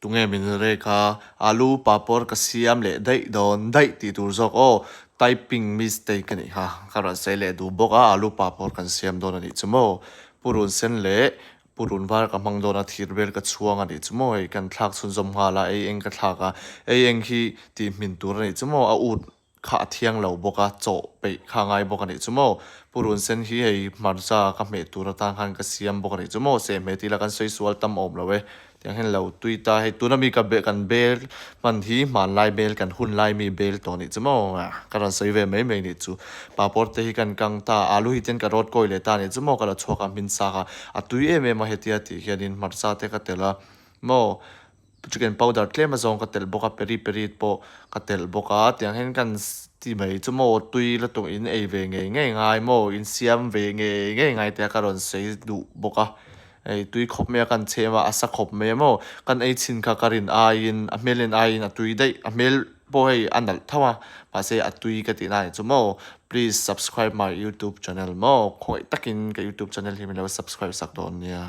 Tunge min rek a, alu papawr ka siam leh daih dawn daih tih tur zawk aw, typing mistake a nih kha, ka rawn sawi leh duh bawk a, alu papawr kan siam dawn a nih chu maw, purun sen leh purun var ka hmang dawn a, thir vel ka chhuang a nih chu maw, hei kan thlak chhunzawm nghal a, ei eng ka thlak a, ei eng hi tih hmin tur a nih chu maw, a ut kha a thiang lo bawk a, chawh peih kha a ngai bawk a nih chu maw, purun sen hi hei hmarcha ka hmeh tur atan khan ka siam bawk a nih chu maw, sehhmeh tih lah kan sawi sual tam awm lo e, tiang hian lo tui ta, hei tuna mi ka kan bel hman hi hmanlai bel kan hun lai mi bel tawh a nih chu maw, ka rawn sawi ve mai mai a nih chu, papawr te hi kan kang ta, alu hi ten ka rawt kawi leh ta a nih chu maw, ka la chhuak a hmin sak a, a tui em em a hetia tih hianin hmarcha te ka telh a maw. Chicken powder tlem azawng ka telh bawk a peri peri pawh ka telh bawk a tiang hian kan ti mai chu maw tui lutuk in ei ve ngei ngei ngai maw in siam ve ngei ngei ngai te a ka rawn sawi duh bawk a hei tui khawp mai a kan chhem a a sa khawp mai a maw kan ei chhin kha ka rin aiin a hmel en aiin a tui daih a hmel pawh hei a nalh tho a mahse a tui ka tih na nih chu maw please subscribe my youtube channel maw khawngaih takin ka youtube channel hi min lo subscribe sak dawn nia.